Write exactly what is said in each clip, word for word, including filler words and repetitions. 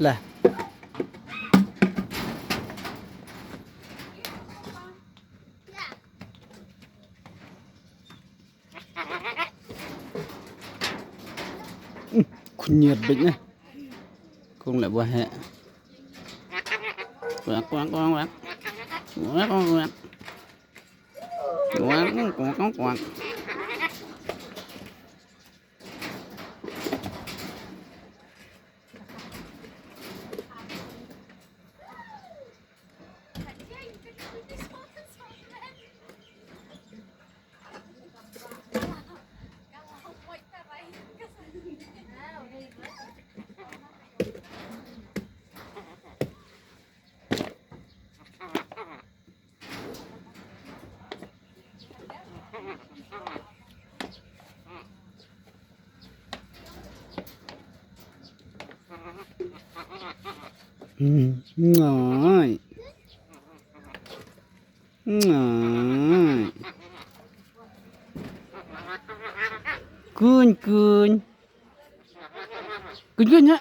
Lah. Khun nyiat bit ne. Kung leh buah heh. Kuak, kuak, kuak, kuak. Kuak, kuak, kuak. Kuak, kuak, kuak, kuak. Ngai. Ngai. Kuny, kuny. Kuny, kuny, ya.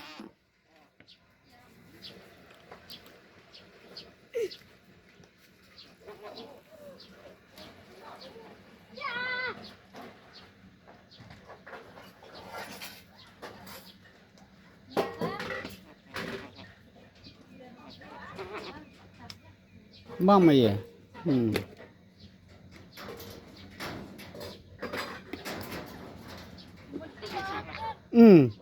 Bang ma ye. Hmm. Hmm.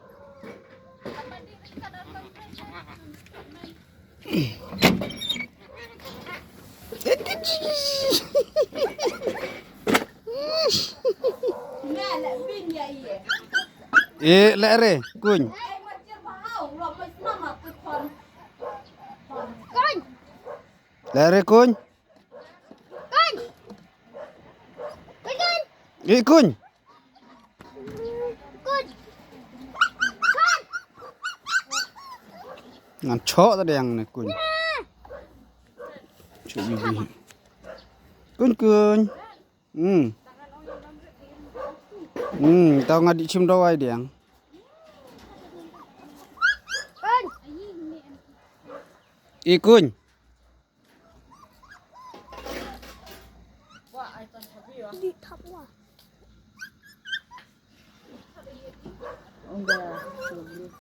Eh, leh re, kuny. Leh re, kuny. Kuny. Kuny, kuny. Eh, kuny. Kuny. Kuny. Ngan chok ta dang ne, kuny. Chok bibi. Kuny, kuny. Hmm. Hmm, tau nga dih chim dawai diang. Ih, kuny.